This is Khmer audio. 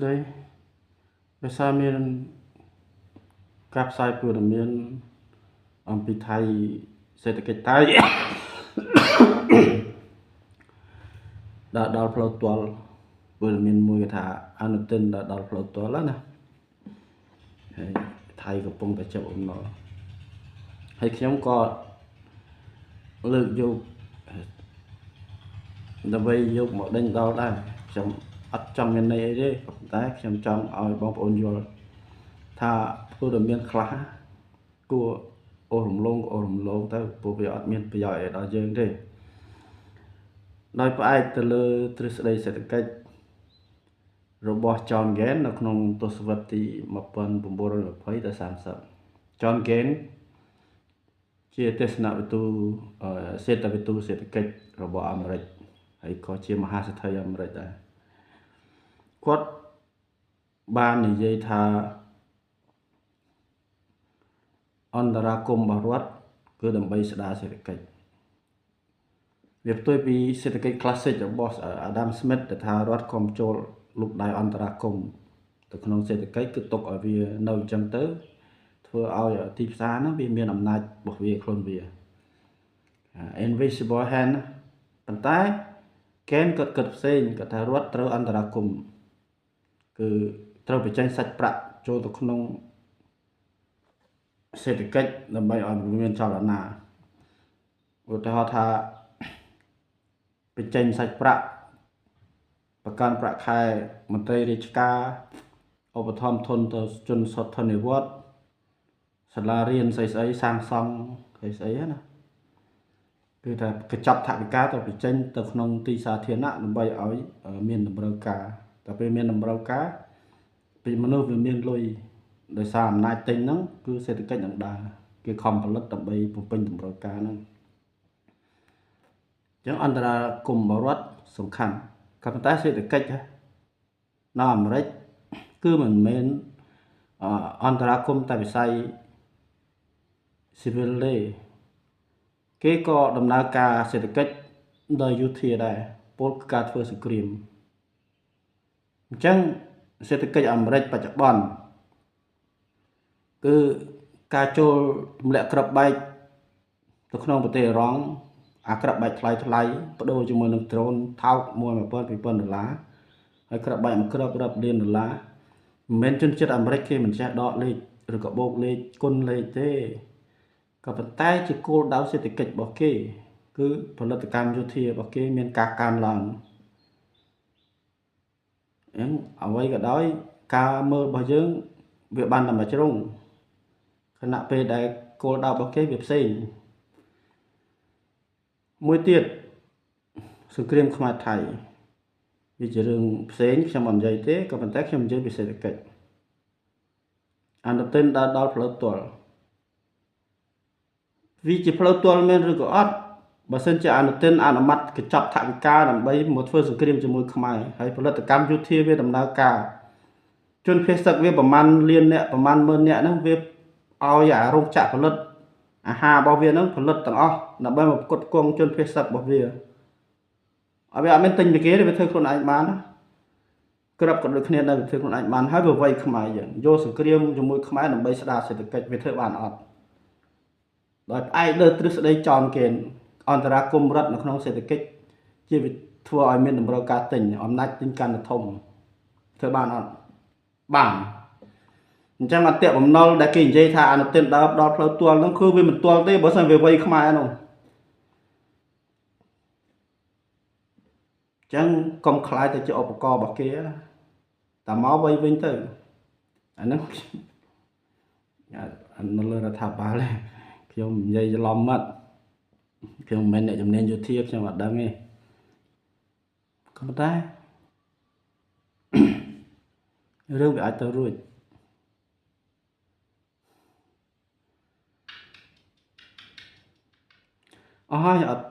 ដីដោយសារមានការផ្សាយព័ត៌មានអំពីថៃសេដ្ឋកិច្ចថៃ ដល់ដល់ផ្លូវទាល់ព័ត៌មានមួយគេថាអនុទិនដល់ដល់ផ្លូវទាល់ណាហើយថៃកំពុងតែចាប់អំណរហើយខ្ញុំក៏លើកយកដើម្បីយកមកដេញដោលដែរខ្ញុំអត់ចង់មានន័យអីទេប៉ុន្តែខ្ញុំចង់ឲ្យបងប្អូនយល់ថាព័ត៌មានខ្លះគួរអូសរំលងក៏អូសរំលងទៅព្រោះវាអត់មានប្រយោជន៍អីដល់យើងទេដោយផ្អែកទៅលើទ្រឹស្ដីសេដ្ឋកិច្ចរបស់ John Gain នៅក្នុងទសវត្សរ៍ទី1920ទៅ30 John Gain ជាទេសនវិទូសេដ្ឋវិទូសេដ្ឋកិច្ចរបស់អាមេរិកហើយក៏ជាមហាសេដ្ឋីអាមេរិកដែរគាត់បាននិយាយថាអន្តរាគមន៍របស់រដ្ឋគឺដើម្បីស្ដារសេដ្ឋកិច្ចវាផ្ទុយពីសេដ្ឋកិច្ច classic របស់ Adam Smith ដែលថារដ្ឋកុំចូលលុបដៃអន្តរាគមន៍ទៅក្នុងសេដ្ឋកិច្ចគឺទុកឲ្យវានៅអញ្ចឹងទៅធ្វើឲ្យទីផ្សារហ្នឹងវាមានអំណាចរបស់វាខ្លួនវា invisible hand ប៉ុន្តែកេនគាត់គិតផ្សេងគាត់ថារដ្ឋត្រូវអន្តរាគមន៍គឺត្រូវបញ្ចេញសាច់ប្រាក់ចូលទៅក្នុងសេដ្ឋកិច្ចដើម្បីឲ្យមានចលនាឧទាហរណ៍ថាបញ្ចេញសាច់ប្រាក់ប្រកាន់ប្រាក់ខែមន្ត្រីរាជការឧបត្ថម្ភធនទៅជនសុទ្ធនិវត្តន៍សាលារៀនស្អីស្អីសាងសង់ស្អីស្អីណាគឺថាកញ្ចប់ថវិកាទៅបញ្ចេញទៅក្នុងទីសាធារណៈដើម្បីឲ្យមានតម្រូវការតែពេលមានតម្រូវការពីមនុស្សវាមានលុយដោយសារអំណាចទិញហ្នឹងគឺសេដ្ឋកិច្ចនឹងដើរគេខំផលិតដើម្បីបំពេញតម្រូវការហ្នឹងអញ្ចឹងអន្តរាគមន៍រដ្ឋសំខាន់ក៏ប៉ុន្តែសេដ្ឋកិច្ចនៅអាមេរិកគឺមិនមែនអន្តរាគមន៍តែវិស័យ civil ទេគេក៏ដំណើរការសេដ្ឋកិច្ចដោយយោធាដែរពលគឺការធ្វើសង្គ្រាមអញ្ចឹងសេដ្ឋកិច្ចអាមេរិកបច្ចុប្បន្នគឺការចូលទម្លាក់ក្របបែកទៅក្នុងប្រទេសអ៊ីរ៉ង់អាក្របបែកថ្លៃថ្លៃបដូរជាមួយនឹងដ្រូនថោក1000 2000ដុល្លារហើយក្របបែកមួយគ្រាប់រាប់លានដុល្លារមិនមែនជនជាតិអាមេរិកគេមិនចេះដកលេខឬក៏បូកលេខគុណលេខទេក៏ប៉ុន្តែជាគោលដៅសេដ្ឋកិច្ចរបស់គេគឺផលិតកម្មយោធារបស់គេមានការកើនឡើងអញ្ចឹងអ្វីក៏ដោយការមើលរបស់យើងវាបានតែមួយជ្រុងខណៈពេលដែលគោលដៅរបស់គេវាផ្សេងមួយទៀតសង្គ្រាមខ្មែរថៃវាជារឿងផ្សេងខ្ញុំមិននិយាយទេក៏ប៉ុន្តែខ្ញុំនិយាយពីសេដ្ឋកិច្ចអនុទិនដើរដល់ផ្លូវទាល់វាជាផ្លូវទាល់មែនឬក៏អត់បើសិនជាអនុទិនអនុម័តកញ្ចប់ថវិកាដើម្បីមកធ្វើសង្គ្រាមជាមួយខ្មែរហើយផលិតកម្មយោធាវាដំណើរការជនភៀសសឹកវាប្រមាណលានអ្នកប្រមាណម៉ឺនអ្នកហ្នឹងវាឲ្យអារោងចក្រផលិតអាហាររបស់វាហ្នឹងផលិតទាំងអស់ដើម្បីមកផ្គត់ផ្គង់ជនភៀសសឹករបស់វាឲ្យវាអត់មានទិញពីគេទេវាធ្វើខ្លួនឯងបានណាក្របក៏ដូចគ្នាដែរវាធ្វើខ្លួនឯងបានហើយវាវៃខ្មែរយើងយកសង្គ្រាមជាមួយខ្មែរដើម្បីស្ដារសេដ្ឋកិច្ចវាធ្វើបានអត់ដោយផ្អែកលើទ្រឹស្ដីចោនគេអន្តរាគមន៍រដ្ឋនៅក្នុងសេដ្ឋកិច្ចជាវាធ្វើឲ្យមានតម្រូវការទិញអំណាចទិញកាន់តែធំធ្វើបានអត់បានអញ្ចឹងអតិបំណុលដែលគេនិយាយថាអនុទិនដើរដល់ផ្លូវទាល់ហ្នឹងគឺវាមិនទាល់ទេបើសិនវាវៃខ្មែរនោះអញ្ចឹងកុំខ្លាចទៅជាឧបករណ៍របស់គេណាតែមកវៃវិញទៅអាហ្នឹងនៅលើរដ្ឋាភិបាលខ្ញុំនិយាយច្រឡំមកខ្ញុំមិនមែនអ្នកជំនាញយោធាខ្ញុំអត់ដឹងទេក៏ប៉ុន្តែរឿងវាអាចទៅរួចអស់ហើយអត់